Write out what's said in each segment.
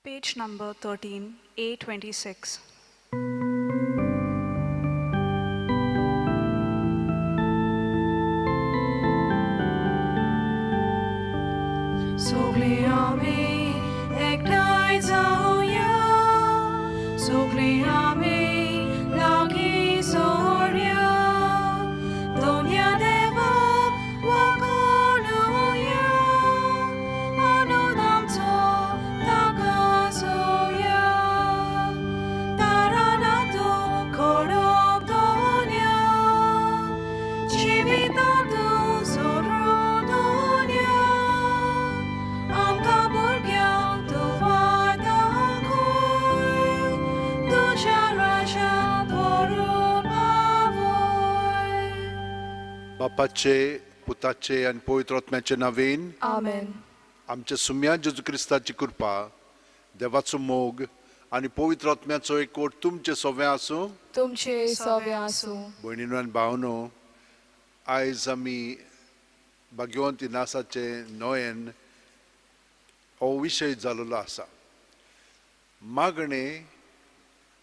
Page number 13, A26. सगळीं आमी एकठांय जावया, सगळीं आमी लागीं सोडया, दोनया देवाक वाखाणुया, आनंद आमचो ताका सोया, तारानातू खडप दोनया, जिवितांतू सोडून दोनया, आमकां भुरग्यांक तूं वाट दाखय, तुज्या राज्यांत व्हरून पावय. बापाचे, पुताचे आनी पवित्र आत्म्याचे नांवेन. आमेन. आमच्या सुम्या जेजू क्रिस्ताची कृपा, देवाचो मोग आनी पवित्र आत्म्याचो एकवट तुमचे सगळें आसूं. तुमचे सवे आसूं. भयणीनो आनी भावनो, आयज आमी भाग्यवंत इनासाचे नोयेन हो विशय जाल्लो आसा. मागणें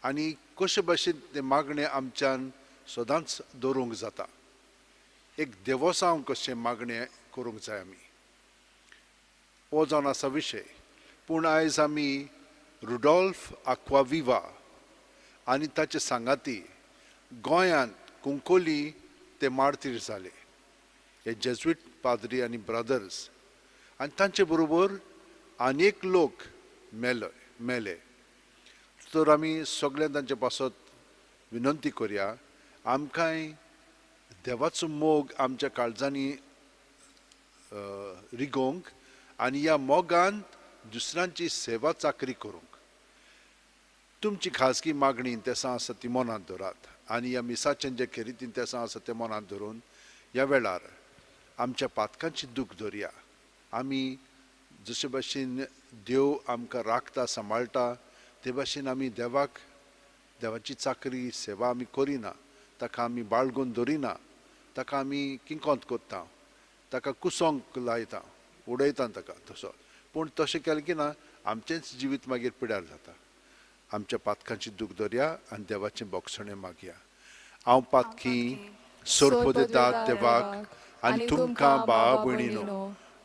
आनी कशे भाशेन तें मागणें आमच्यान सदांच दवरूंक जाता, एक देवोसांव कशें मागणें करूंक जाय आमी, हो जावन आसा विशय. पूण आयज आमी रुडोल्फ आक्वाविवा आनी ताचे सांगाती गोंयांत कुंकोली ते मार्तीर जाले. हे जेज्वीट पाद्री आनी ब्रदर्स आनी तांचे बरोबर आनी एक लोक मेले. तर आमी सगळ्यां तांचे पासत विनंती करया, आमकांय देवाचो मोग आमच्या काळजांनी रिगोवंक आनी ह्या मोगान दुसऱ्यांची सेवा चाकरी करूंक. तुमची खाजगी मागणी तेसां आसा ती मनांत धरात आनी ह्या मिसाचें जें खेरीतीन तेसां आसा तें मनांत धरून ह्या वेळार आमच्या पातकांची दूख धरया. आमी जशे भाशेन देव आमकां राखता, सांबाळटा, ते भाशेन आमी देवाक, देवाची चाकरी सेवा आमी करिना, ताका आमी बाळगून धरिना, ताका आमी किंकोत करता, ताका कुसोंक लायता, उडयता ताका तसो. पूण तशें केलें की ना, आमचेंच जिवीत मागीर पिड्यार जाता. आमच्या पातकांची दूख धरया आनी देवाचें बोगसणें मागया. हांव पातकी सोरपोदेतात देवाक आनी तुमकां भावा भयणीनो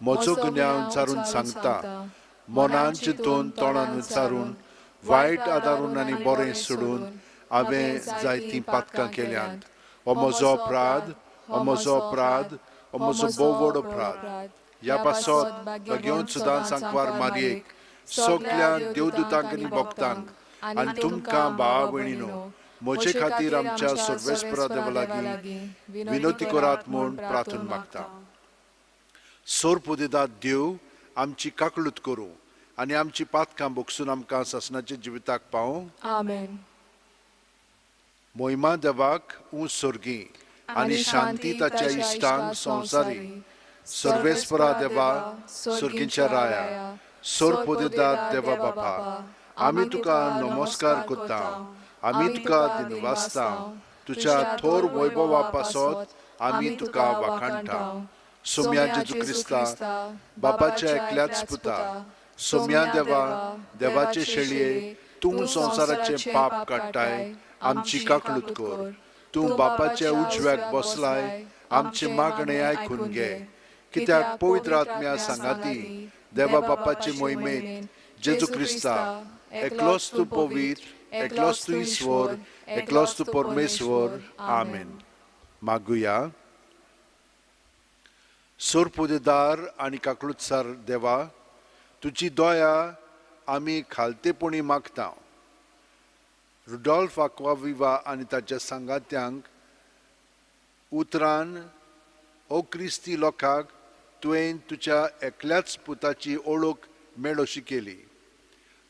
म्हजो गुन्यांव विचारून सांगता. मनान चिंतून, तोंडान विचारून, वायट आदारून आनी बरें सोडून हांवें जायतीं पातकां केल्यांत. हो म्हजो अपराध, हो म्हजो अपराध, हो म्हजो भोव व्हड अपराध. ह्या पासत भाग्यवंत सुदां सांकवार मारयेक, सगल्या देवदूतांक आनी भक्तांक आनी तुमकां भावा भयणीनो म्हजे खातीर आमच्या सर्वेस्परा देवा लागीं विनवती करात म्हूण प्रार्थना मागता. सोरपुदेदात देव आमची काकळूत करूं आनी आमची पातकां बोगसून आमकां सासणाच्या जिविताक पावूं. आमेन. मोहिमा देवाक ऊंच सोर्गी आनी शांती ताच्या इश्टांक संवसारी. सर्वेस्परा देवा, सोर्गींच्या राया, सोरपोदेदात देवा बापा, आमी तुका नमस्कार करता, आमी तुका दिनवासता. तुज्या थोर वैभवा पासत आमी तुका वाखाणटा. सोम्या जेजू क्रिस्ता, बापाच्या एकल्याच पुता, सोम्या देवा, देवाचे शेळये, तूं संवसाराचें पाप काडटाय, आमची काकळूत कर. तूं बापाच्या उजव्याक बसलाय, आमचे मागणें आयकून घे. कित्याक पवित्र आत्म्या सांगाती देवा बापाचे मोहिमेंत जेजू क्रिस्ता, एकलोच तूं पवित्र, एकलोच तूं ईश्वर, एकलोच तूं परमेश्वर. आमेन. मागुया. सोरपुदेदार आनी काकळुतसार देवा, तुजी दया आमी खालतेपणी मागता. रुडॉल्फ आक्वाविवा आनी ताच्या सांगात्यांक उतरान ओ क्रिस्ती लोकांक तुवें तुज्या एकल्याच पुताची ओळख मेळोशी केली.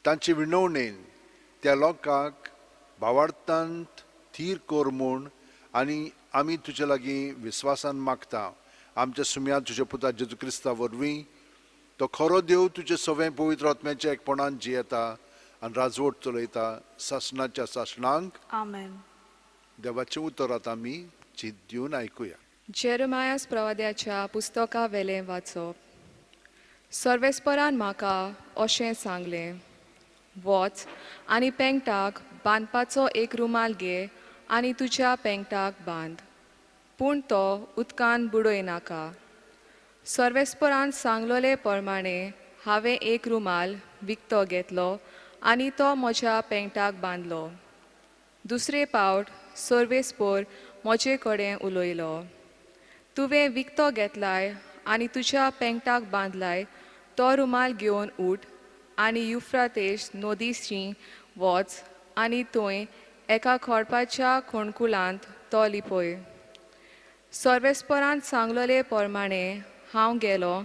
तांचे विनवणेन त्या लोकांक भावार्थांत थीर कर म्हूण आनी आमी तुजे लागीं विस्वासान मागता, आमच्या सुम्या तुज्या पुता जेजू क्रिस्ता वरवीं. तो खरो देव, तुजे सवें पवित्र आत्म्याच्या एकपणान जियेता आनी राजवट चलयता सासणाच्या सासणांक. आमेन. देवाचें उतर आतां आमी चीत दिवन आयकुया. जेरमायास प्रवाद्याच्या पुस्तका वेलें वाचप. सर्वेस्परान म्हाका अशें सांगलें, वच आनी पेंगटाक बांदपाचो एक रुमाल घे आनी तुज्या पेंगटाक बांद, पूण तो उदकान बुडय नाका. सर्वेस्परान सांगलोले प्रमाणे हांवें एक रुमाल विकतो घेतलो आनी तो म्हज्या पेंगटाक बांदलो. दुसरे पावट सर्वेस्पोर म्हजे कडेन उलयलो, तुवें विकतो घेतलाय आनी तुज्या पेंगटाक बांदलाय तो रुमाल घेवन उठ आनी युफ्रातेश नदीशी वच आनी थंय एका खडपाच्या खोणकुलांत तो लिपय. सर्वेस्परान सांगलोले प्रमाणे हांव गेलो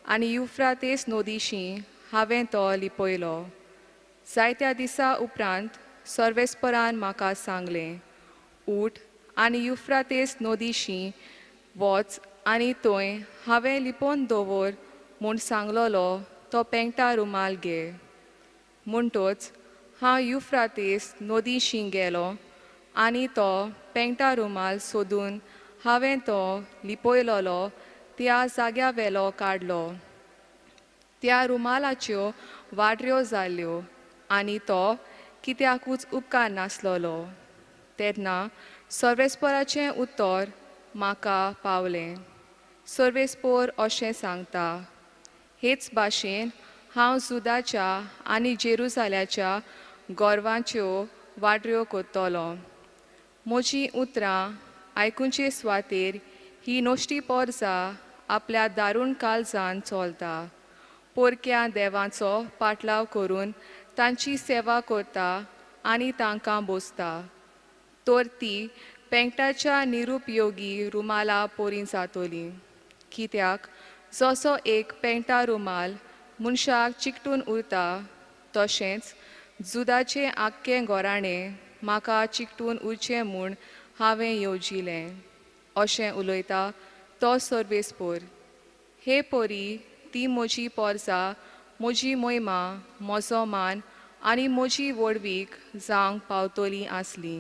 आनी युफ्रातेस नदीशी हांवें तो लिपयलो. जायत्या दिसा उपरांत सर्वेस्परान म्हाका सांगलें, उठ आनी युफ्रातेस नदीशी वच आनी थंय हांवें लिपोवन दवर म्हूण सांगलोलो तो पेंगटा रुमाल घे. म्हणटच हांव युफ्रातेस नदीशी गेलो आनी तो पेंगटा रुमाल सोदून हांवें तो लिपयलोलो त्या जाग्या वेलो काडलो. त्या रुमालाच्यो वाडऱ्यो जाल्यो आनी तो कित्याकूच उपकार नासलोलो. तेन्ना सर्वेस्पराचें उतर म्हाका पावलें. सर्वेस्पोर अशें सांगता, हेच भाशेन हांव जुदाच्या आनी जेरुजाल्याच्या गोरवांच्यो वाडऱ्यो करतलो. म्हजीं उतरां आयकुचे सुवातेर ही नश्टी पोरजा आपल्या दारूण काळजान चलता, पोरक्या देवांचो पाटलाव करून तांची सेवा करता आनी तांकां बोसता, तर ती पेंगटाच्या निरुपयोगी रुमाला पोरीं जातली. कित्याक जसो एक पेंगटा रुमाल मनशाक चिकटून उरता, तशेंच जुदाचें आख्खें घराणें म्हाका चिकटून उरचें म्हूण हांवें येवजिलें, अशें उलयता तो सर्वेस्पोर. हे परी ती म्हजी पोरजा, म्हजी मोहिमा, म्हजो मान आनी म्हजी व्हडवीक जावंक पावतली आसली,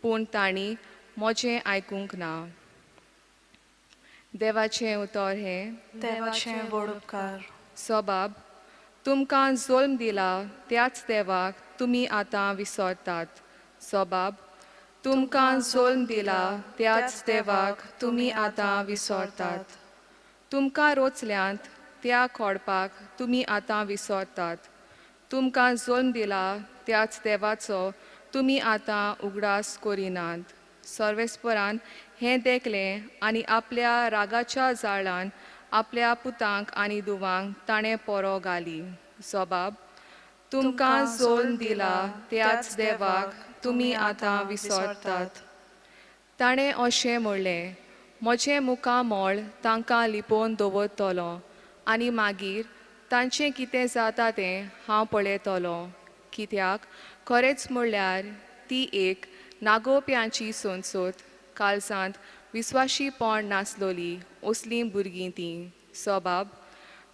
पूण तांणी म्हजें आयकूंक ना. देवाचें उतर हें. देवाचे व्हड उपकार. सोबाब, तुमकां जल्म दिला त्याच देवाक तुमी आतां विसरतात. सोबाब, तुमकां जल्म दिला त्याच देवाक तुमी आतां विसरतात. तुमकां रोचल्यांत त्या खोडपाक तुमी आतां विसरतात. तुमकां जल्म दिला त्याच देवाचो तुमी आतां उगडास करिनात. सर्वेस्परान हें देखलें आनी आपल्या रागाच्या जाळान आपल्या पुतांक आनी दुवांक ताणें पोरो घाली. सोबाब, तुमकां जल्म दिला त्याच देवाक तुमी आतां विसरतात. ताणें अशें म्हणलें, म्हजें मुखामळ तांकां लिपोवन दवरतलो आनी मागीर तांचें कितें जाता तें हांव पळयतलो. कित्याक खरेंच म्हणल्यार ती एक नागोवप्यांची संसद, काळजांत विस्वाशीपण नासलोली असलीं भुरगीं तीं. सोबाब,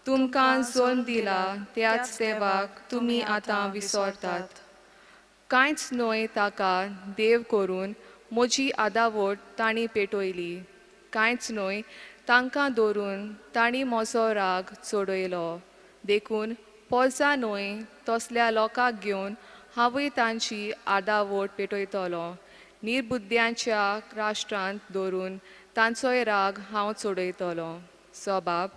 तुमकां जल्म दिला त्याच देवाक तुमी आतां विसरतात. कांयच न्हय ताका देव करून म्हजी आदावट तांणी पेटयली. कांयच न्हय तांकां धरून तांणी म्हजो राग चडयलो. देखून पोरसा न्हय तसल्या लोकांक घेवन हांवूय तांची आदावट पेटयतलो. निर्बुद्ध्यांच्या राष्ट्रांत धरून तांचोय राग हांव चडयतलो. सोबाब,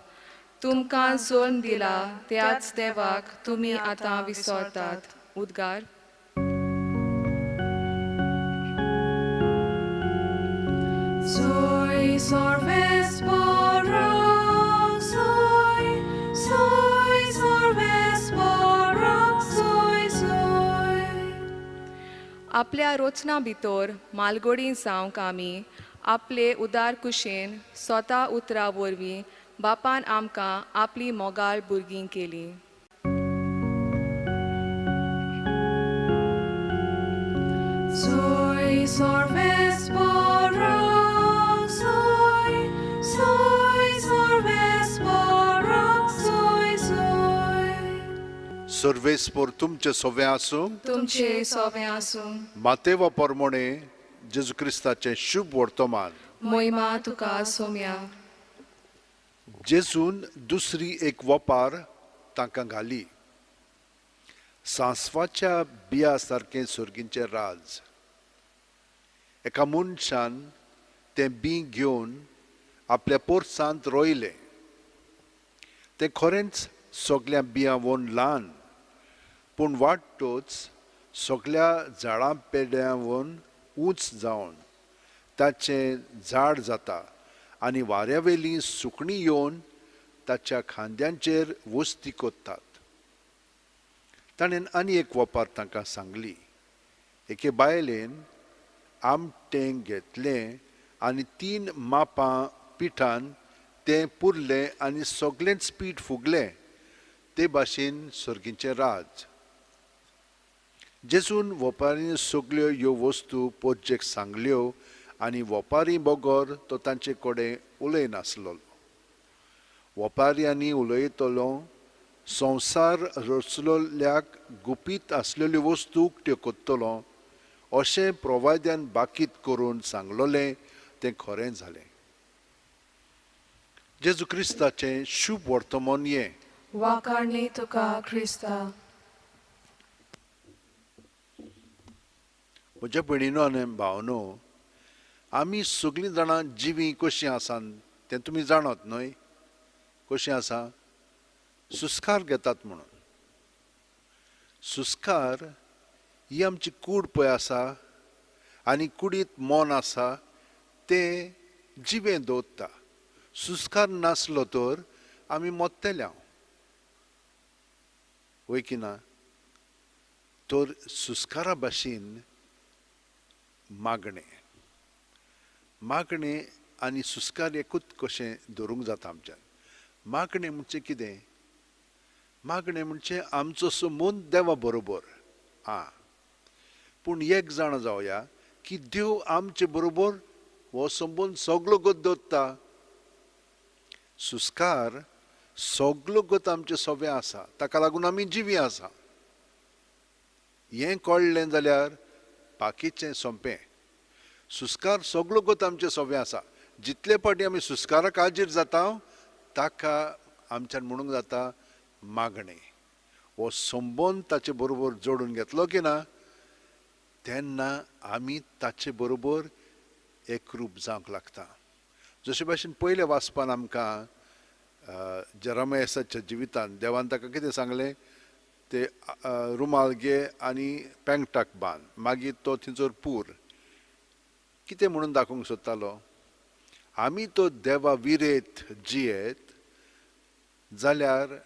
तुमकां जल्म दिला त्याच देवाक तुमी आतां विसरतात. उद्गार. Soy sorves borok, soy, soy sorves borok, soy, soy. आपल्या रोचना भितर मालगोडी जावंक आमी आपले उदार कुशेन स्वता उतरा वरवीं बापान आमकां आपली मोगाळ भुरगीं केली. Soy sorves borok, soy, soy sorves borok, soy, soy. सर्वेस्पोर तुमचें सोवें आसूं. तुमचे सोवें आसूं. मातेवा पोरमोणे जेजू क्रिस्ताचें शुभ वर्तमान. मोहिमा तुका सोम्या. जेजून दुसरी एक वपार तांकां घाली. सांसवाच्या बिया सारकें सर्गींचें राज. एका मनशान तें बी घेवन आपल्या पोरसांत रोयलें. तें खरेंच सगल्या बियां वोन ल्हान, पूण वाडटोच सगल्या झाडां पेड्यां वोन ऊंच जावन ताचें झाड जाता आनी वाऱ्यावेलीं सुकणीं येवन ताच्या खांद्यांचेर वस्ती कोत्तात. ताणें आनी एक वपार तांकां सांगली. एके बायलेन आमटें घेतलें आनी 3 मापां पिठान तें पुरलें आनी सगळेंच पीठ फुगलें. ते भाशेन सर्गीचें राज. जेजून वपारीं सगल्यो ह्यो वस्तू पोरजेक सांगल्यो आनी वपारी बगर तो तांचे कडेन उलयनासलो. वपाऱ्यांनी उलयतलो संवसार रचलोल्याक गुपीत आसलेल्यो वस्तू उक्त्यो करतलो अशें प्रवाद्यान बाकीत करून सांगलोलें तें खरें जालें. जेजू क्रिस्ताचें शुभ वर्तमान हें. वाखाणणी तुका क्रिस्ता. म्हज्या भयणीनो आनी भावनो, आमी सगळीं जाणां जिवीं कशीं आसात तें तुमी जाणात न्हय? कशीं आसा? सुस्कार घेतात म्हणून. सुस्कार ही आमची कूड पळय आसा आनी कुडींत मन आसा तें जिवें दवरता. सुस्कार नासलो तर आमी मोत्तेले हांव, वय की ना? तर सुस्कारा भाशेन मागणें, मागणें आनी सुस्कार एकूच कशें धरूंक जाता आमच्यान. मागणें म्हणजे कितें? मागणें म्हणजे आमचो संबंद देवा बरोबर. आं, पूण एक जाणा जावया की देव आमचे बरोबर हो संबंद सगलो गत दवरता. सुस्कार सगलो गत आमचे सवे आसा, ताका लागून आमी जिवी आसा. हें कळ्ळें जाल्यार बाकीचें सोंपें. सुस्कार सगलो गत आमचे सवे आसा. जितले फावटी आमी सुस्काराक हाजीर जाता ताका आमच्यान म्हणूंक जाता मागणें. हो संबंद ताचे बरोबर जोडून घेतलो की ना तेन्ना आमी ताचे बरोबर एकरूप जावंक लागता. जशे भाशेन पयल्या वाचपान आमकां जेरामयसाच्या जिवितान देवान ताका कितें सांगलें? ते रुमाल घे आनी पेंगटाक बांद, मागीर तो थंयसर पूर. कितें म्हणून दाखोवंक सोदतालो? आमी तो देवा विरेत जियेत जाल्यार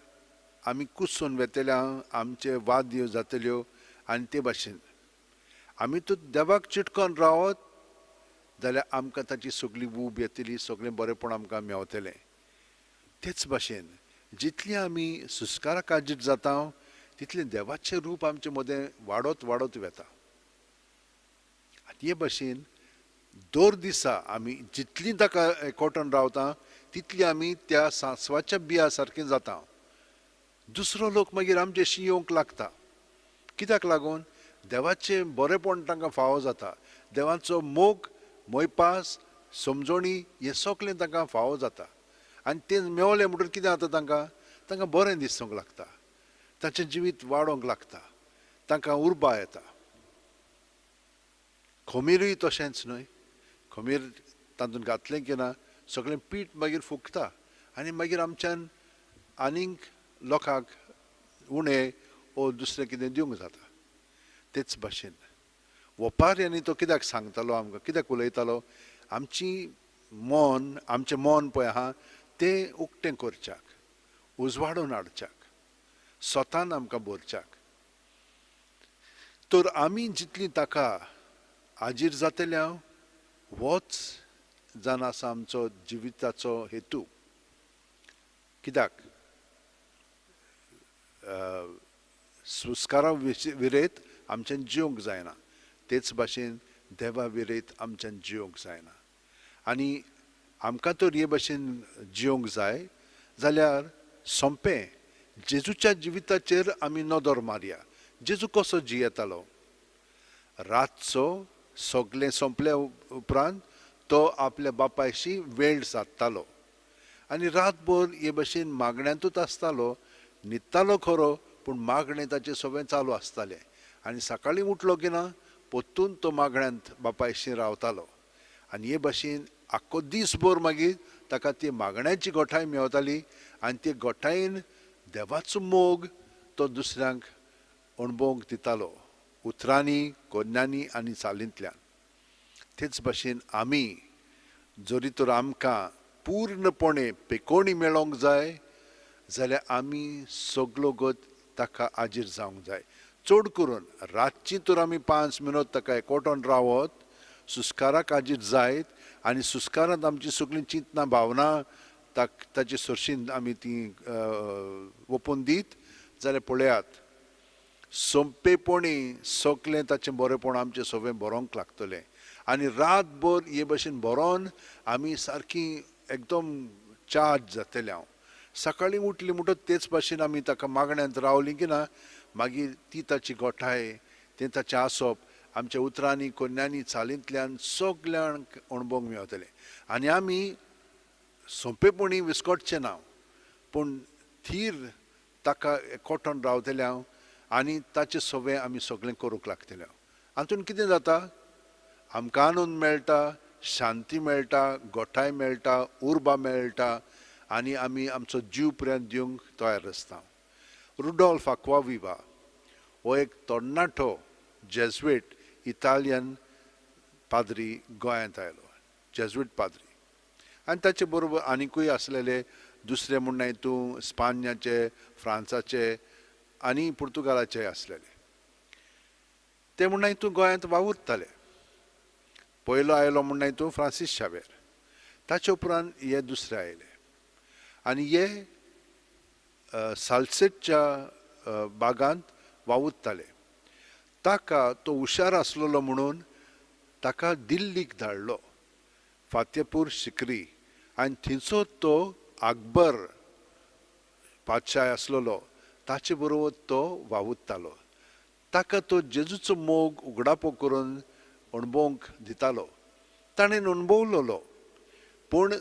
आमी कुसून वेतल्या, आमचे वाद्यो जातल्यो आनी ते भाशेन आमी तो देवाक चिटकोन रावत जाल्यार आमकां ताची सगळी ऊब येतली, सगळें बरेंपण आमकां मेवतलें. तेच भाशेन जितली आमी सुस्काराक हाजीर जाता तितलें देवाचें रूप आमचे मदें वाडत वाडत वेता. आनी हे भाशेन दर दिसा आमी जितलीं ताका एकवटून रावता तितली आमी त्या सांसवाच्या बिया सारकें जाता. दुसरो लोक मागीर आमचे येवंक लागता. कित्याक लागून? देवाचें बरेंपण तांकां फावो जाता. देवाचो मोग, मोयपास, समजणी हें सगळें तांकां फावो जाता. आनी तें मेवलें म्हणटकीर कितें जाता तांकां? तांकां बरें दिसूंक लागता, तांचें जिवीत वाडोवंक लागता, तांकां उर्बा येता. खमीरूय तशेंच न्हय? खमीर तातूंत घातलें की ना सगळें पीठ मागीर फुगता आनी मागीर आमच्यान आनीक लोकांक उणें ओ दुसरें कितें दिवंक जाता. तेच भाशेन वपाऱ्यांनी तो कित्याक सांगतालो आमकां, कित्याक उलयतालो? आमची मन, आमचें मन पळय आहा तें उक्तें करच्याक, उजवाडून हाडच्याक, स्वतान आमकां भरच्याक. तर आमी जितली ताका हाजीर जातल्या होच जावन आसा आमचो जिविताचो हेतू. कित्याक? सुस्कारा विरयत आमच्यान जिवंक जायना, तेच भाशेन देवा विरयत आमच्यान जिवंक जायना. आनी आमकां तर हे भाशेन जिवंक जाय जाल्यार सोंपें जेजूच्या जिविताचेर आमी नदर मारया. जेजू कसो जियेतालो? रातचो सगळें सोंपल्या उपरांत तो आपल्या बापायशी वेळ सादतालो आनी रातभर हे भाशेन मागण्यांतूच आसतालो. न्हिदतालो खरो पूण मागणें ताचें सगळें चालू आसतालें. आनी सकाळीं उठलो की ना परतून तो मागण्यांत बापायशी रावतालो. आनी हे भाशेन आख्खो दीसभर मागीर ताका ती मागण्याची गोठाय मेवताली आनी ते गोठायेन देवाचो मोग तो दुसऱ्यांक अणभवंक दितालो, उतरांनी, कोन्यांनी आनी चालींतल्यान. तेच भाशेन आमी जरी तर आमकां पूर्णपणे पेकोणी मेळोंक जाय जाल्यार आमी सगलो गत ताका आजीर जावंक जाय. चड करून रातची तर आमी 5 मिनट ताका एकवटोन रावत सुस्काराक आजीर जायत आनी सुस्कारांत आमची सगळीं चिंतनां भावना ताचे सरशीन आमी ती ओपून दीत जाल्यार पळयात सोंपेपणी सगलें ताचें बरेंपण आमचें सगळें बरोवंक लागतलें. आनी रातभर हे भशेन बरोवन आमी सारकी एकदम चार्ज जातले. हांव सकाळीं उठली म्हणटच तेच भाशेन आमी ताका मागण्यांत रावली की ना मागीर ती ताची गोठाय, तें ताचें आसप आमच्या उतरांनी, कोन्यांनी, चालींतल्यान सगल्यांक अणभवंक मेवतलें. आनी आमी सोंपेपणी विस्कटचें ना, पूण थीर ताका एकवटोन रावतले हांव आनी ताचें सगळें आमी सगळें करूंक लागतले. हातून कितें जाता, आमकां आनंद मेळटा, शांती मेळटा, गोठाय मेळटा, उर्बा मेळटा आनी आमी आमचो जीव पर्यंत दिवंक तयार आसता. रुडोल्फ आक्वाविवा हो एक तरणाटो जेज्वेट इटालियन पाद्री गोंयांत आयलो, जेज्वेट पाद्री. आनी ताचे बरोबर आनिकूय आसलेले दुसरे म्हूण तूं स्पान्याचे, फ्रांसाचे आनी पुर्तुगालाचे आसलेले. ते म्हूण तूं गोंयांत वावुरताले. पयलो आयलो म्हूण तूं फ्रांसीस शावेर, ताचे उपरांत हे दुसरे आयले आनी हे सालसेटच्या बागांत वावुरताले. ताका तो हुशार आसलेलो म्हणून ताका दिल्लीक धाडलो, फातेपूर सिक्री. आनी थंयसर तो अकबर पातशाय आसलेलो ताचे बरोबर तो वावुरतालो. ताका तो जेजूचो मोग उगडापो करून अणभवंक दितालो. ताणें अणभवलेलो, पूण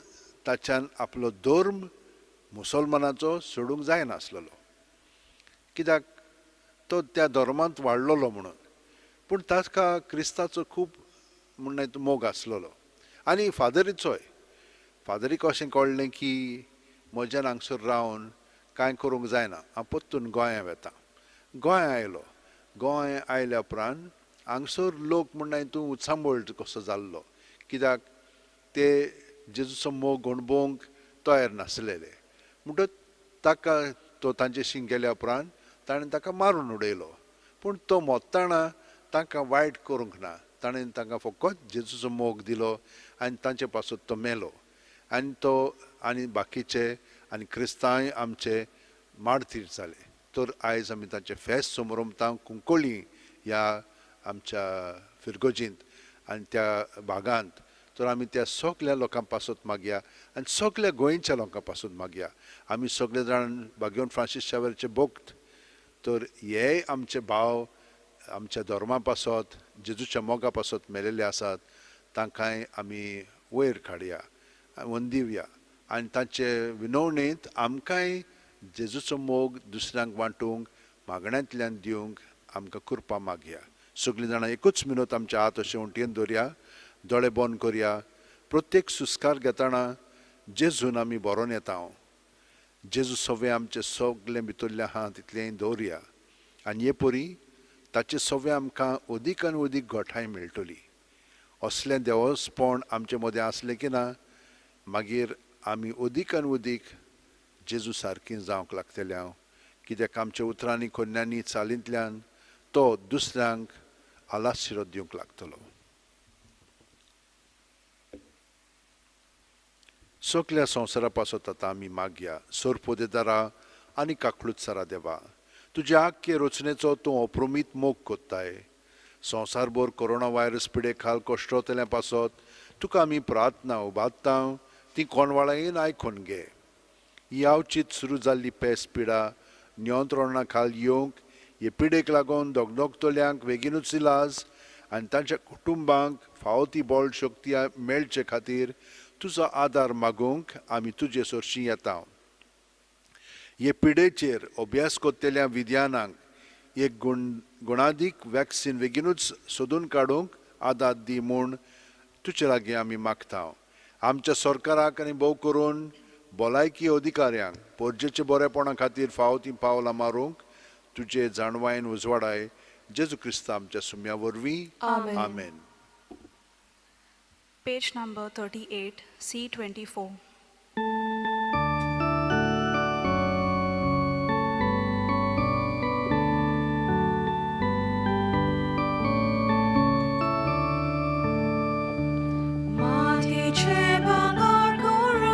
ताच्यान आपलो धर्म मुसलमानाचो सोडूंक जायनासलेलो, कित्याक तो त्या धर्मांत वाडलेलो म्हणून. पूण ताका क्रिस्ताचो खूब म्हण मोग आसलेलो. आनी फादरीचोय, फादरीक अशें कळ्ळें की म्हज्यान हांगसर रावन कांय करूंक जायना, हांव परतून गोंया वता. गोंया आयलो. गोंय आयल्या उपरांत हांगसर लोक म्हण तूं उचांबळ कसो जाल्लो, कित्याक ते जेजूचो मोग अणभवंक तयार नासलेले. म्हणटच ताका तो तांचे गेल्या उपरांत ताणें ताका मारून उडयलो. पूण तो मोत्ताना तांकां वायट करूंक ना, ताणें तांकां फकत जेजूचो मोग दिलो आनी तांचे पासत तो मेलो. आनी तो आनी बाकीचे आनी क्रिस्तांव आमचे मार्तीर जाले. तर आयज आमी तांचे फेस्त समरमता कुंकळी ह्या आमच्या फिरगोजींत आनी त्या भागांत. तर आमी त्या सगल्या लोकां पासत मागया आनी सगल्या गोंयच्या लोकां पासत मागया. आमी सगळे जाण भाग्यवंत फ्रांसीस शावेरचे भक्त, तर हे आमचे भाव आमच्या धर्मा पासत, जेजूच्या मोगा पासत मेलेले आसात, तांकांय आमी वयर काडया, वंदिवया आनी तांचे विनवणेंत आमकांय जेजूचो मोग दुसऱ्यांक वांटूंक, मागण्यांतल्यान दिवंक आमकां कृपा मागया. सगळीं जाणां एकूच मिनत आमच्या हात अशें उंटयेन दवरया, दोळे बंद करया. प्रत्येक सुस्कार घेतना जेजून आमी बरोवन येता. हांव जेजू सगळें आमचें सगळें भितरलें आहा तितलें दवरया आनी हे परी ताचें सगळें आमकां अदीक आनी अदीक गोठाय मेळटली. असलें देवसपण आमचे मदें आसलें की ना मागीर आमी अदीक आनी अदीक जेजू सारकी जावंक लागतले. हांव कित्याक आमच्या उतरांनी, कोन्यांनी, चालींतल्यान तो दुसऱ्यांक आलाशिरो दिवंक लागतलो. सगल्या संवसारा पासत आतां आमी मागया. सोरपोदेदारा आनी काकळूत देवा, तुज्या आख्खे रचनेचो तूं अप्रमीत मोग कोत्ताय. संवसारभर कोरोना व्हायरस पिडे खाल कश्टोतल्या पासत तुका आमी प्रार्थना उबारता, ती कोणवाळायेन आयकून घे. ही आवचीत सुरू जाल्ली पेस पिडा नियंत्रणा खाल येवंक, हे पिडेक लागून दगदगतल्यांक बेगीनूच इलाज आनी तांच्या कुटुंबांक फावो ती बळ शक्ती मेळचे खातीर तुजो आदार मागूंक आमी तुजे सरशीं येता. हे पिडेचेर अभ्यास करतल्या विज्ञानांक एक गुण गुणादीक वॅक्सिन बेगीनूच सोदून काडूंक आदार दी म्हूण तुजे लागीं आमी मागता. आमच्या सरकाराक आनी भोव करून भलायकी अधिकाऱ्यांक पोरजेचे बरेपणा खातीर फावो तीं पावलां मारूंक तुजे जाणवायेन उजवाडाय. जेजू क्रिस्त आमच्या सुम्या वरवीं. आमेन. आमेन. Page number 38, C24. मातीचे भांगर करून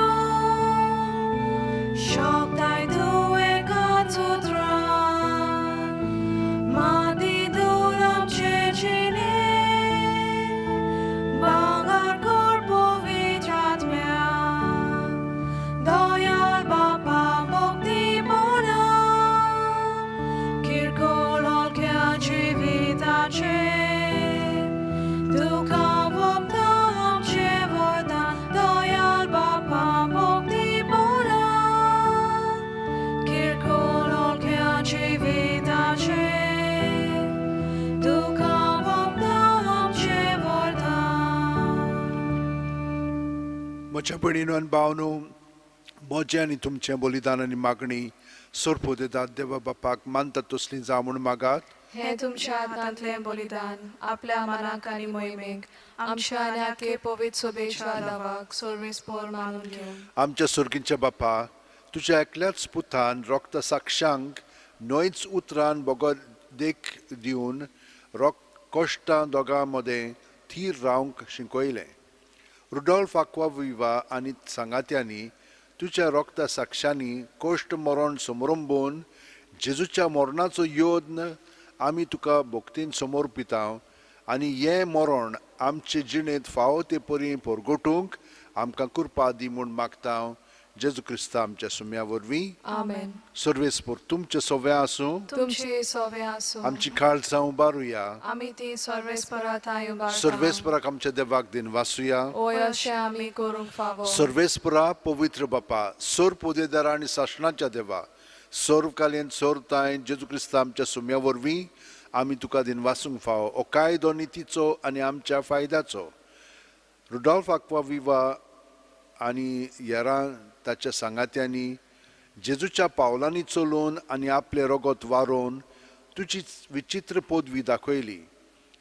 शकताय तूं एका सुत्रान माती धूल आमचे जिणे भांगर कर पवित्र आत्म्या दयाळ बापा मुक्ती बोला किरकोळ हलक्या जिविताचे तुका वोपता आमचे वरदान दयाळ बापा मुक्ती बोला किरकोळ हलक्या जिविताचे तुका वोपता आमचे वरदान. म्हज्या भयणीनो आनी भावनो, म्हजें आनी तुमचें बलिदान आनी मागणी सोरपोदेतात देवा बापाक मानता तसली जावं म्हूण मागात. हें तुमच्या हातांतलें बलिदान आपल्या मनाक आनी मोहिमेक आमच्या आनी आखे पवित्र सोबेच्या दावाक सर्वेस पोर मानून घेवं. आमच्या सुर्गींच्या बापा, तुज्या एकल्याच पुतान रोक्त साक्षांक न्हयच उतरान बगर देख दिवन रोक कश्टां दोगां मदें थीर रावंक शिकयलें. रुडोल्फ आक्वाविवा आनी सांगात्यांनी तुज्या रोगता साक्षांनी कश्ट मरण समरंबून जेजूच्या मरणाचो यत्न आमी तुका भक्तीन समर्पिता आनी हें मरण आमचे जिणेंत फावो ते परी परगटूंक आमकां कृपा दी म्हूण मागता, जेजू क्रिस्ता आमच्या सुम्या वरवीं. आमेन. सर्वेस्पोर तुमचें सव्या आसूं. तुमची सोवे आसूं. आमची काळजां उबारुया. आमी ती सर्वेस्परा थांय उबारता. सर्वेस्पराक आमच्या देवाक दिन वासुया. ओय अशें आमी करूंक फावो. सर्वेस्परा, पवित्र बापा, सोर पोदेदारा आनी सासणाच्या देवा, सर्वकालीन सर्वताय जेजू क्रिस्ता आमच्या सुम्या वरवीं आमी तुका दिन वासूंक फावो हो कायदो नितीचो आनी आमच्या फायद्याचो. रुडॉल्फ आक्वाविवा आनी हेरां ताच्या सांगात्यांनी जेजूच्या पावलांनी चलून आनी आपलें रगत वारोवन तुजी विचित्र पदवी दाखयली.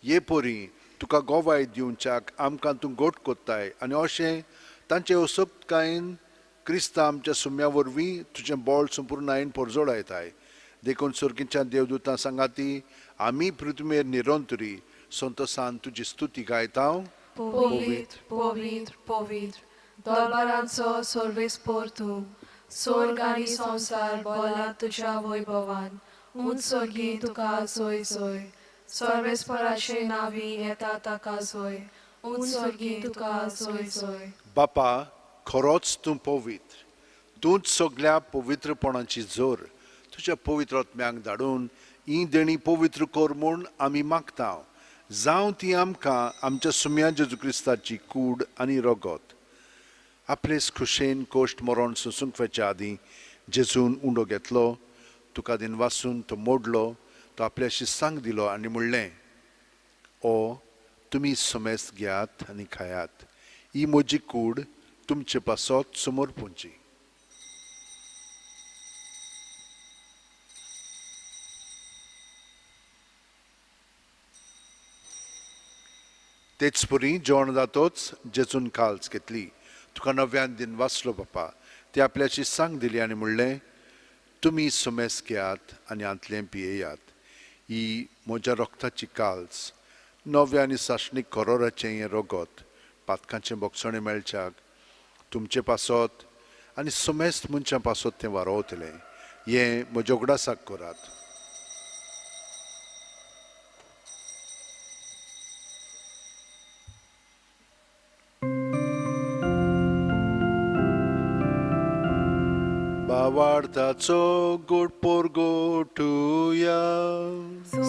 हे परी तुका गोवाय दिवच्याक आमकां तूं गोट कोत्ताय आनी अशें तांचे असक्तकायेन क्रिस्ता आमच्या सुम्या वरवीं तुजें बळ संपुर्णायेन परजोडायताय. देखून सर्गीच्या देवदूतां सांगाती आमी पृथ्वीर निरंतरी संतोसान तुजी स्तुती गायता. पवित्र पवित्र पवित्र दरबारांचो सर्वेस्पोर तूं, स्वर्ग आनी संवसार बोला तुज्या वैभवान. उंच सर्गी तुका सोय सोय, सर्वेस्पराचे नावी येता ताका सोय, उंच सर्गी तुका सोय सोय. बापा, खरोच तूं पवित्र, तूंच सगल्या पवित्रपणाची जोर. तुज्या पवित्र आत्म्यांक धाडून ही देणी पवित्र कर म्हूण आमी मागता, जावं ती आमकां आमच्या सुम्या जेजू क्रिस्ताची कूड आनी रगत. आपलेच खुशेन कोश्ट मरण सोंसूंक वचच्या आदीं जेजून उंडो घेतलो, तुका दिन वासून तो मोडलो, तो आपल्या शिस्तांक दिलो आनी म्हणलें, ओ तुमी समेस्त घेयात आनी खायात, ही म्हजी कूड तुमचे पासत समर्पूंची. तेच परी जेवण जातोच जेजून काल्स घेतली, तुका नव्यान दिन वाचलो बापा, ते आपल्याची सांग दिली आनी म्हणलें, तुमी सुमेस घेयात आनी हांतलें पियेयात, ही म्हज्या रोगताची काल्स, नव्या आनी सासणीक करोराचें हें रगत पातकांचें बोगसणें मेळच्याक तुमचे पासत आनी समेस्त मनशां पासत तें वारोवतलें. हें म्हज्या उगडासाक करात. बावार्थाचो गोड पोरगोटुया.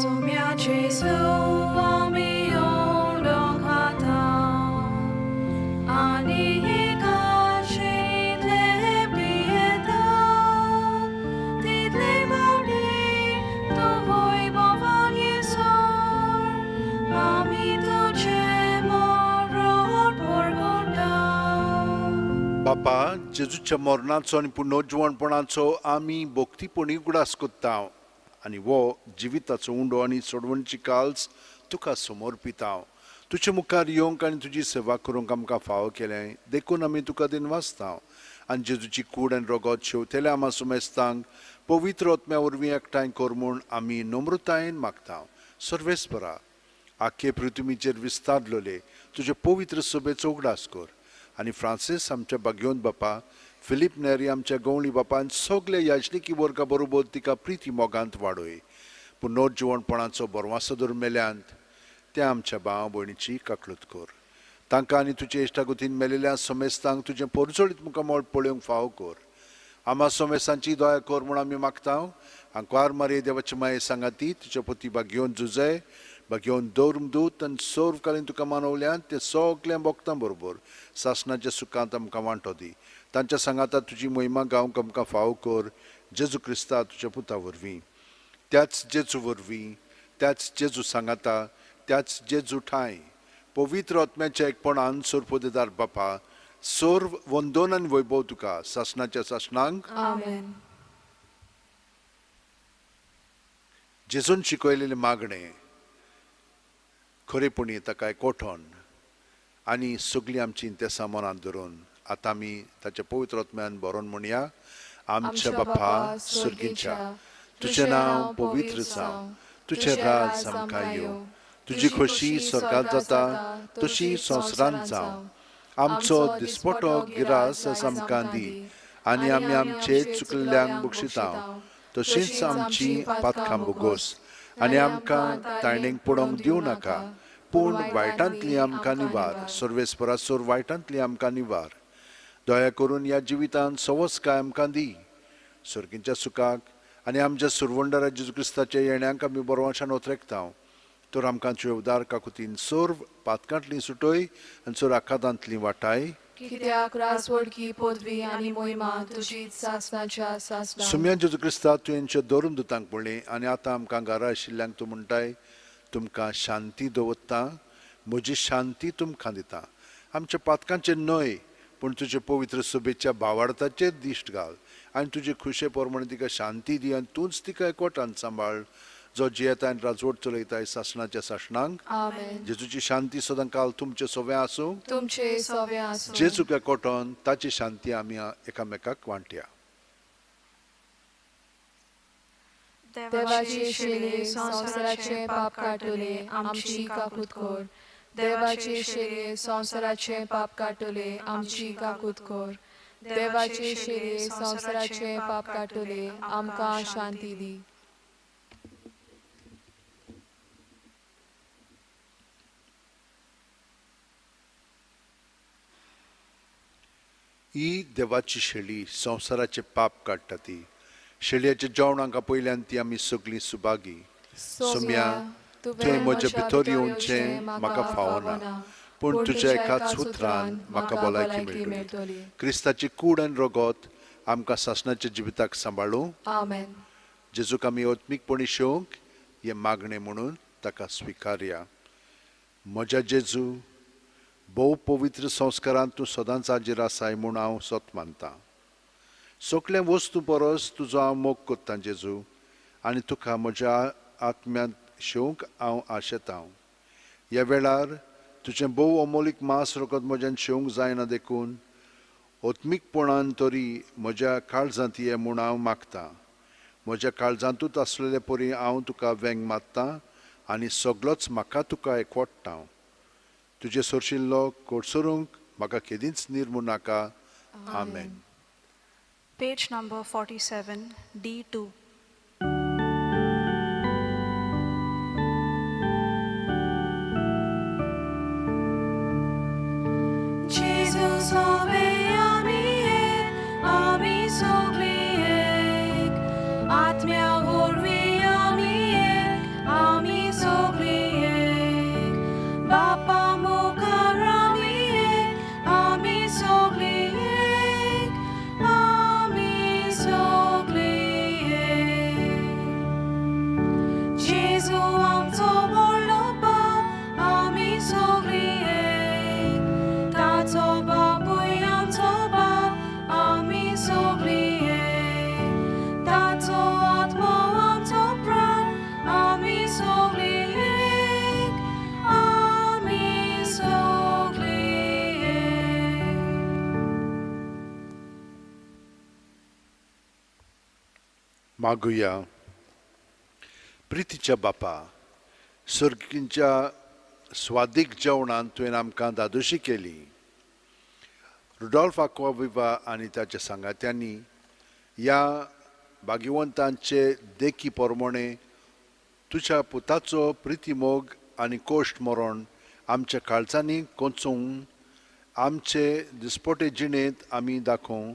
सुम्या जेजू आमी उंडो खाता आनी ही काशेंतलें पियेता. जेजूच्या मरणाचो आनी पुनर्जिवणपणाचो आमी भक्तीपणी उगडास कोत्ता आनी हो जिविताचो उंडो आनी सोडवणची काल्स तुका समर्पिता. तुजे मुखार येवंक आनी तुजी सेवा करूंक आमकां फावो केलें देखून आमी तुका दिनवासता. आनी जेजूची कूड आनी रगत शेवतेल्या आमा सुमेस्तांक पवित्र आत्म्या वरवीं एकठांय कर म्हूण आमी नम्रतायेन मागता. सर्वेस्परा, आख्खे पृथ्वीचेर विस्तारलेले तुजे पवित्र सभेचो उगडास कर आनी फ्रांसीस आमच्या भाग्योंत बापा, फिलीप नेरी आमच्या गवळी बापान सगळे याजनिकी वर्गा बरोबर तिका प्रिती मोगांत वाडय. पुनर्जिवणपणाचो बरवासो धरून मेल्यांत त्या आमच्या भाव भयणीची काकळूत कर. तांकां आनी तुजे इश्टागतीन मेलेल्या समेस्तांक तुजें परजळीत मुखामळ पळोवंक फावो कर. आमा समेस्तांची दया कर म्हूण आमी मागता. आंकवार मारये देवाची माये सांगाती तुज्या पती भाग्योवन जुजय भाग्योवन दौर्म दूत आनी सर्वकालीन तुका मानवल्यान ते सगळ्या भक्तां बरोबर सासणाच्या सुखांत आमकां वांटो दी. तांच्या सांगाता तुजी महिमा गावंक आमकां फावो कर जेजू क्रिस्ता तुज्या पुता वरवीं. त्याच जेजू वरवीं, त्याच जेजू सांगाता, त्याच जेजू ठांय पवित्र आत्म्याच्या एकपणान सोरपोदेदार बापा, सर्व वंदन आनी वैभव तुका सासणाच्या सासणांक. आमेन. जेजून शिकयलेलें मागणें खरेपणी ताका कोठोन आनी सगळीं आमची इंतेसां मनांत धरून आतां आमी ताच्या पवित्र आत्म्यान बरोवन म्हणया. आमच्या बापा सर्गीच्या, तुजें नांव पवित्र जावं, तुजें राज आमकां येवं, तुजी खोशी स्वर्गांत जाता तशी संवसारांत जावं. आमचो दिसपटो गिरास आस आमकां दी आनी आमी आमचे चुकल्ल्यांक बक्षिता तशींच आमची पातकां बोगोस आनी आमकां ताणेक पडोवंक दिवं नाका, पूण वायटांतली आमकां निवार. सर्वेस्परा सोर वायटांतली आमकां निवार. दया करून ह्या जिवितांत सवसकाय आमकां दी. सर्गींच्या सुखाक आनी आमच्या सुरवंडरा जेजू क्रिस्ताच्या येण्याक आमी बरोवाशान ओतरेकता. तर आमकां तुजे उदार काकुतीन सर्व पातकांतली सुटय आनी सर्व आखातांतली वाटाय. कित्याक राजवडकी पदवी आनी मोहिमा तुजी सासणाच्या सासणाक. सुम्या जेजू क्रिस्ता, तुवेंच्या दरून दुतांक पळय आनी आतां आमकां घरा आशिल्ल्यांक तूं म्हणटाय, तुमकां शांती दवरता, म्हजी शांती तुमकां दिता. आमच्या पातकांचेर न्हय पूण तुजे पवित्र सभेच्या भावार्थाचेर दिश्ट घाल आनी तुजे खुशे प्रमाणे तिका शांती दी आनी तूंच तिका एकवटान सांबाळ, जो जियेता आनी राजवट चलयताय सासणाच्या सासणांक. आमेन. जेजूची शांती सदां काल तुमचे सोवे आसूं. तुमचे सोवे आसूं. जेजूक एकवटोन ताची शांती आमी एकामेकाक वांटया. देवाचे शेले संवसाराचे पाप काडटले, आमची काकूत कर. देवाचे शेले संवसाराचे पाप काडटले, आमची काकूत कर. देवाचे शेले संवसाराचे पाप काडटले, आमकां शांती दी. ही देवाची शेळी संवसाराचे पाप काडटा ती शेळयेच्या जेवणाक पयल्यान ती आमी सगळीं सुभागी. सोम्या, तुवें म्हज्या भितर येवचें म्हाका फावना, पूण तुज्या एकाच उतरान म्हाका भलायकी मेळटली. क्रिस्ताची कूड आनी रगत आमकां सासणाच्या जिविताक सांबाळूं. आमेन. जेजूक आमी आत्मीकपणी शेवंक हें मागणें म्हणून ताका स्विकारया. म्हज्या जेजू, भोव पवित्र संस्कारांत तूं सदांच हाजीर आसाय म्हूण हांव सत मानतां. सगल्या वस्तू परस तुजो हांव मोग कोत्तां जेजू, आनी तुका म्हज्या आत्म्यांत शेवंक हांव आशेतां. ह्या वेळार तुजें भोव अमोलीक मांस रगत म्हज्यान शेवंक जायना देखून आत्मीकपणान तरी म्हज्या काळजांत ये म्हूण हांव मागतां. म्हज्या काळजांतूच आसलेले परी हांव तुका वेंग मारतां आनी सगलोच म्हाका तुका एकवटता. तुजे सोरशिल्लो कोडसरूंक म्हाका केदींच निर्मू नाका. आमेन. Page number 47, D2. Gesù sove ami ek, ami sogli ek, आत्म्या वरवीं आमी एक, आमी सगळीं एक. बापा मुखार आमी एक, आमी सगळीं एक, आमी सगळीं एक. जेजू आमचो व्हडलो बाप, आमी सगळीं एक. ताचो बापूय आमचो बाप, आमी मागुया. प्रितीच्या बापा, सर्गींच्या स्वादीक जेवणान तुवें आमकां दादोशी केली. रुडॉल्फ आक्वाविवा आनी ताच्या सांगात्यांनी ह्या भाग्यवंतांचे देखी प्रमाणे तुज्या पुताचो प्रितीमोग आनी कोश्ट मरण आमच्या काळजांनी कोंचोवन आमचे दिसपटे जिणेंत आमी दाखोवं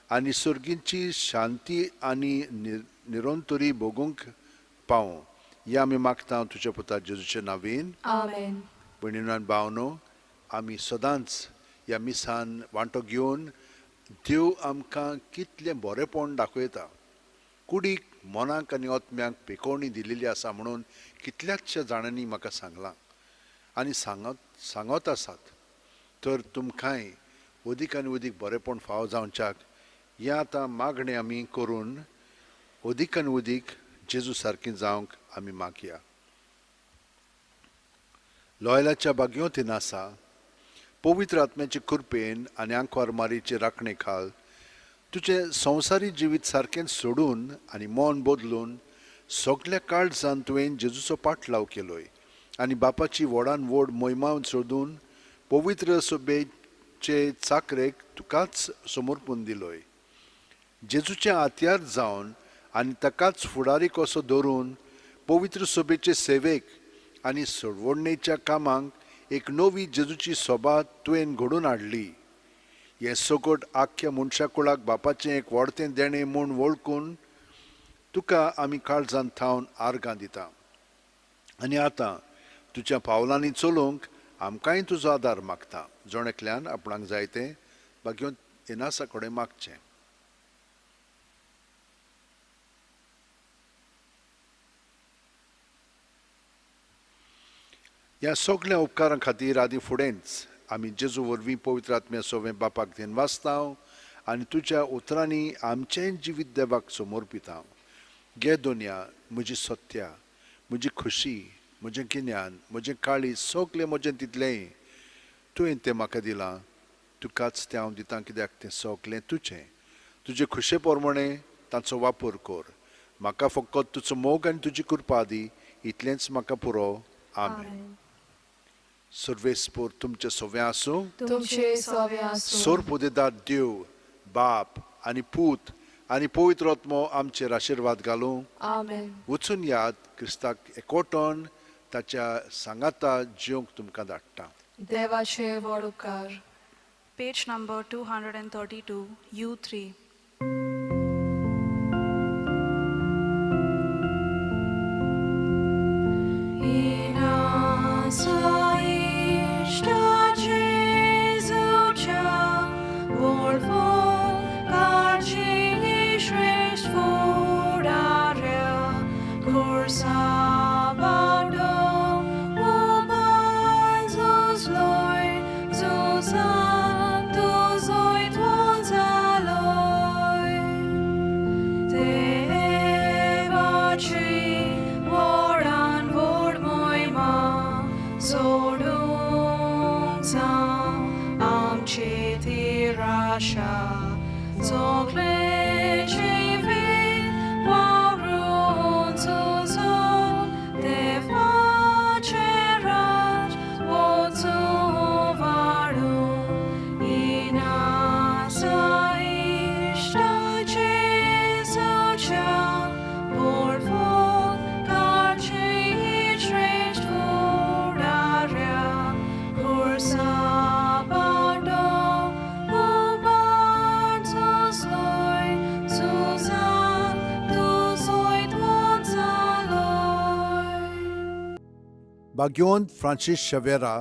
आनी सर्गींची शांती आनी निरंतरी भोगूंक पावूं, हें आमी मागता तुज्या पुता जेजूचे नांवीन. आमेन. भयणीनो आनी भावनो, आमी सदांच ह्या मिसान वांटो घेवन देव आमकां कितलें बरेंपण दाखयता. कुडीक, मनाक आनी आत्म्याक पेकोवणी दिलेली आसा म्हणून कितल्याचशा जाणांनी म्हाका सांगलां आनी सांगत आसात. तर तुमकांय अदीक आनी अदीक बरेंपण फावो जावच्याक हें आतां मागणें आमी करून अदीक आनी अदीक जेजू सारकीं जावंक आमी मागया. लोयलाच्या बागयोतीन आसा पवित्र आत्म्याचे कृपेन आनी आंकवार मारीचे राखणे खाल तुजें संवसारी जिवीत सारकें सोडून आनी मन बदलून सगल्या काळजान तुवें जेजूचो पाटलाव केलोय आनी बापाची व्हडान व्हड मोहिमा सोदून पवित्र सभेचे चाकरेक तुकाच समर्पून दिलोय. जेजूचें हातयार जावन आनी ताकाच फुडारी कसो धरून पवित्र सभेचे सेवेक आनी सोडवणेच्या कामाक एक नवी जेजूची सोबा तुवें घडोवन हाडली. हें सगट आख्ख्या मनशा कुळाक बापाचें एक व्हडतें देणें म्हूण वळखून तुका आमी काळजांत थावन आर्गां दिता. आनी आतां तुज्या पावलांनी चलूंक आमकांय तुजो आदार मागता. जण एकल्यान आपणाक जाय तें बाकी इनासा कडेन मागचें. ह्या सगल्या उपकारां खातीर आदी फुडेंच आमी जेजू वरवीं पवित्र आत्म्या सोवें बापाक दिनवासता आनी तुज्या उतरांनी आमचेंय जिवीत देवाक समर्पिता. गे दोनया, म्हजी सत्या, म्हजी खुशी, म्हजें गिन्यान, म्हजें काळीज, सगलें म्हजें तितलेंय तुवें तें म्हाका दिलां. तुकाच तें हांव दितां, कित्याक तें सगलें तुजें. तुजे खुशे प्रमाणे ताचो वापर कर. म्हाका फकत तुजो मोग आनी तुजी कृपा दी, इतलेंच म्हाका पुरो. आमेन. सर्वेस्पोर तुमचें सवें आसूं. तुमचे सवे आसूं. सोरपुदेदार देव बाप आनी पूत आनी पवित्र आत्मो आमचेर आशिर्वाद घालूं. आमेन. वचून याद क्रिस्ताक एकवटून ताच्या सांगाता जिवंक तुमकां धाडटा. देवाचे व्हड उपकार. Page number 232, U3. भाग्यवंत फ्रांसीस शवेरा,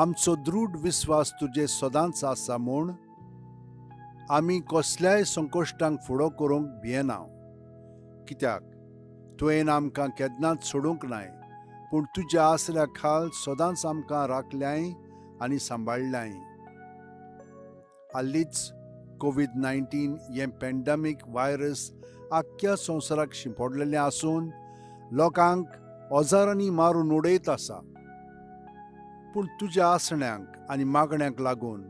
आमचो दृढ विस्वास तुजे सदांच आसा म्हूण आमी कसल्याय संकश्टांक फुडो करूंक भियेना, कित्याक तुवें आमकां केन्नाच सोडूंक नाय, पूण तुज्या आसऱ्या खाल सदांच आमकां राखल्याय आनी सांबाळ्ळ्याय. हालींच कोवीड-19 हें पॅन्डेमीक व्हायरस आख्ख्या संवसाराक शिंपडलेलें आसून लोकांक हजारांनी मारून उडयत आसा. पूण तुज्या आसण्यांक आनी मागण्यांक लागून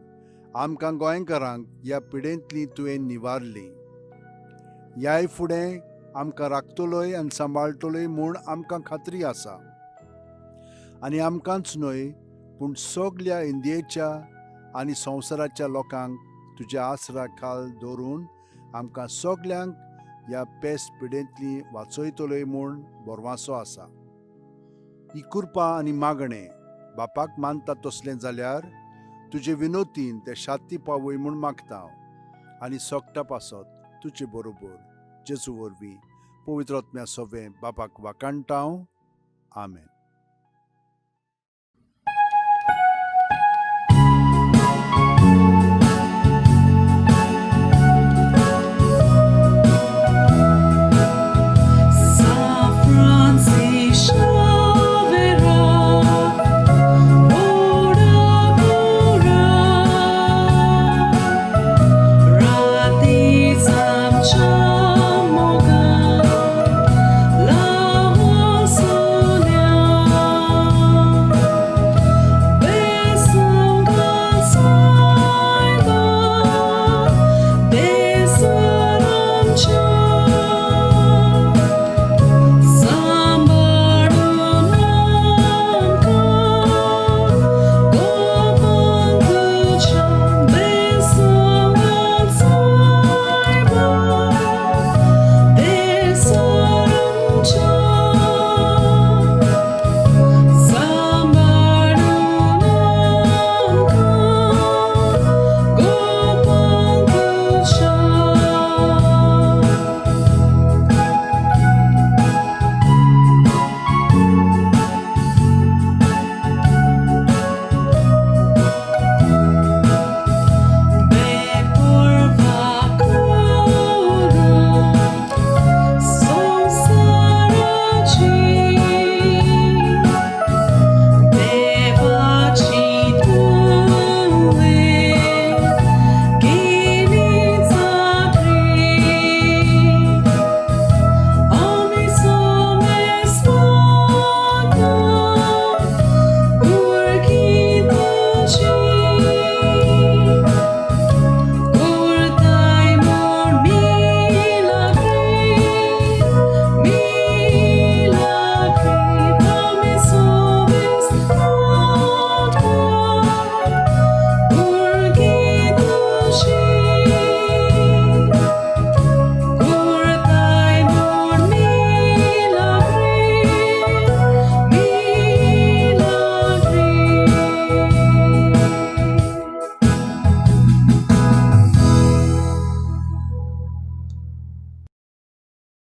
आमकां गोंयकारांक ह्या पिडेंतली तुवें निवारली. ह्याय फुडें आमकां राखतलोय आनी सांबाळटलोय म्हूण आमकां खात्री आसा. आनी आमकांच न्हय पूण सगल्या इंडियेच्या आनी संवसाराच्या लोकांक तुज्या आसरा खाल दवरून आमकां सगल्यांक ह्या पेस्ट पिडेंतली वाचयतलोय म्हूण भरवासो आसा. ही कृपा आनी मागणें बापाक मानता तसलें जाल्यार तुजे विनोतीन ते शाती पावय म्हूण मागता हांव आनी सोगटा पासत तुजे बरोबर जेजू वरवीं पवित्र आत्म्या सोवें बापाक वाकाणटा हांव. आमेन.